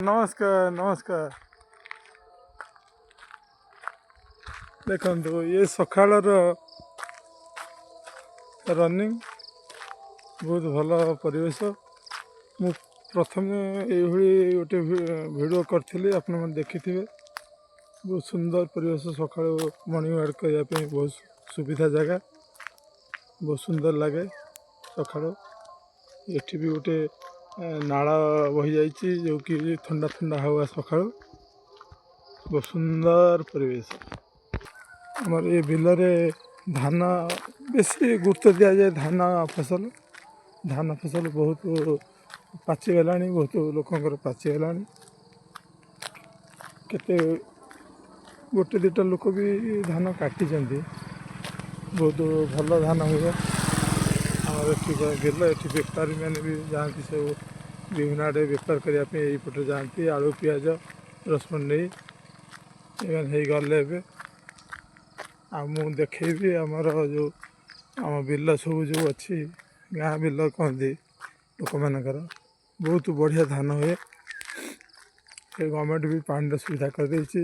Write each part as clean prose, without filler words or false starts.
ନମସ୍କାର, ନମସ୍କାର। ଦେଖନ୍ତୁ, ଇଏ ସକାଳର ରନିଂ, ବହୁତ ଭଲ ପରିବେଶ। ମୁଁ ପ୍ରଥମେ ଏଇଭଳି ଗୋଟେ ଭିଡ଼ିଓ କରିଥିଲି, ଆପଣମାନେ ଦେଖିଥିବେ। ବହୁତ ସୁନ୍ଦର ପରିବେଶ। ସକାଳୁ ମର୍ଣ୍ଣିଂ ୱାକ୍ କରିବା ପାଇଁ ବହୁତ ସୁବିଧା ଜାଗା, ବହୁତ ସୁନ୍ଦର ଲାଗେ ସକାଳୁ। ଏଠି ବି ଗୋଟେ ନାଳ ବହିଯାଇଛି, ଯେଉଁକି ଥଣ୍ଡା ଥଣ୍ଡା ହାୱା ସକାଳୁ। ବହୁତ ସୁନ୍ଦର ପରିବେଶ। ଆମର ଏ ବିଲରେ ଧାନ ବେଶୀ ଗୁରୁତ୍ୱ ଦିଆଯାଏ। ଧାନ ଫସଲ, ଧାନ ଫସଲ ବହୁତ ପାଚିଗଲାଣି, ବହୁତ ଲୋକଙ୍କର ପାଚିଗଲାଣି। କେତେ ଗୋଟେ ଦୁଇଟା ଲୋକ ବି ଧାନ କାଟିଛନ୍ତି। ବହୁତ ଭଲ ଧାନ ହୁଏ ଆମର ଏଠି ବିଲ। ଏଠି ବେପାରୀମାନେ ବି ଯାଆନ୍ତି ସବୁ ବିଭିନ୍ନ ଆଡ଼େ ବେପାର କରିବା ପାଇଁ। ଏଇପଟେ ଯାଆନ୍ତି ଆଳୁ, ପିଆଜ, ରସୁଣ ନେଇ। ଏମାନେ ହେଇଗଲେ ଏବେ। ଆଉ ମୁଁ ଦେଖେଇବି ଆମର ଯେଉଁ ଆମ ବିଲ ସବୁ ଯେଉଁ ଅଛି, ଗାଁ ବିଲ କହନ୍ତି ଲୋକମାନଙ୍କର, ବହୁତ ବଢ଼ିଆ ଧାନ ହୁଏ। ଏ ଗଭର୍ଣ୍ଣମେଣ୍ଟ ବି ପାଣିର ସୁବିଧା କରିଦେଇଛି।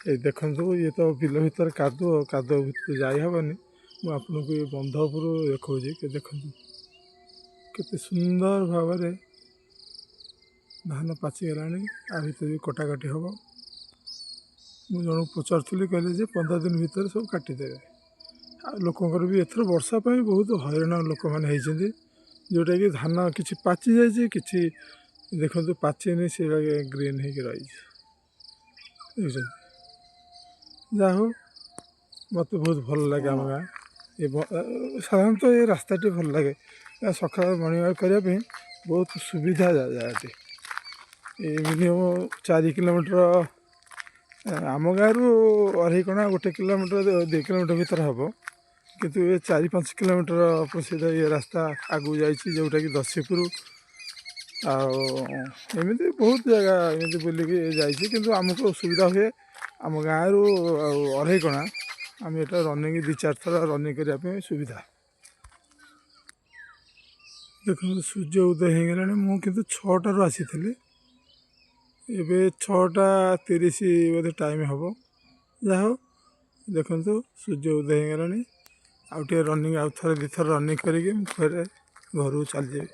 ଏଇ ଦେଖନ୍ତୁ, ଇଏ ତ ବିଲ ଭିତରେ କାଦୁଅ, କାଦୁଅ ଭିତରୁ ଯାଇ ହେବନି। ମୁଁ ଆପଣଙ୍କୁ ଏ ବନ୍ଧ ଉପରୁ ଦେଖାଉଛି କି ଦେଖନ୍ତୁ, କେତେ ସୁନ୍ଦର ଭାବରେ ଧାନ ପାଚିଗଲାଣି। ଆ ଭିତରେ ବି କଟାକଟି ହେବ। ମୁଁ ଜଣକୁ ପଚାରୁଥିଲି, କହିଲେ ଯେ 15 ଦିନ ଭିତରେ ସବୁ କାଟିଦେବେ। ଆଉ ଲୋକଙ୍କର ବି ଏଥର ବର୍ଷା ପାଇଁ ବହୁତ ହଇରାଣ ଲୋକମାନେ ହେଇଛନ୍ତି, ଯେଉଁଟାକି ଧାନ କିଛି ପାଚି ଯାଇଛି, କିଛି ଦେଖନ୍ତୁ ପାଚିନି, ସେଇଟା ଗ୍ରୀନ୍ ହେଇକି ରହିଛି, ବୁଝୁଛନ୍ତି? ଯାହା ହଉ, ମୋତେ ବହୁତ ଭଲ ଲାଗେ ଆମ ଗାଁ। ଏ ସାଧାରଣତଃ ଏ ରାସ୍ତାଟି ଭଲ ଲାଗେ। ସକାଳ ମର୍ଣ୍ଣିଂ ୱାକ୍ କରିବା ପାଇଁ ବହୁତ ସୁବିଧା ଜାଗାଟି। ଏ ମିନିମମ୍ 4 କିଲୋମିଟର ଆମ ଗାଁରୁ ଅଢ଼େଇ କଣା, 1 କିଲୋମିଟର, 2 କିଲୋମିଟର ଭିତରେ ହେବ। କିନ୍ତୁ ଏ 4-5 କିଲୋମିଟର ପ୍ରସିଦ୍ଧ ଇଏ ରାସ୍ତା ଆଗକୁ ଯାଇଛି, ଯେଉଁଟାକି ଦଶୀପୁର ଆଉ ଏମିତି ବହୁତ ଜାଗା ଏମିତି ବୁଲିକି ଯାଇଛି। କିନ୍ତୁ ଆମକୁ ସୁବିଧା ହୁଏ ଆମ ଗାଁରୁ ଆଉ ଅଢ଼େଇକଣା। ଆମେ ଏଇଟା ରନିଂ ଦୁଇ ଚାରି ଥର ରନିଂ କରିବା ପାଇଁ ସୁବିଧା। ଦେଖନ୍ତୁ, ସୂର୍ଯ୍ୟ ଉଦୟ ହେଇଗଲାଣି। ମୁଁ କିନ୍ତୁ 6ଟାରୁ ଆସିଥିଲି, ଏବେ 6ଟା 30 ବୋଧେ ଟାଇମ୍ ହେବ। ଯାହା ହଉ, ଦେଖନ୍ତୁ, ସୂର୍ଯ୍ୟ ଉଦୟ ହେଇଗଲାଣି। ଆଉ ଟିକେ ରନିଂ, ଆଉ ଥରେ ଦୁଇଥର ରନିଂ କରିକି ମୁଁ ଫେରେ ଘରକୁ ଚାଲିଯିବି।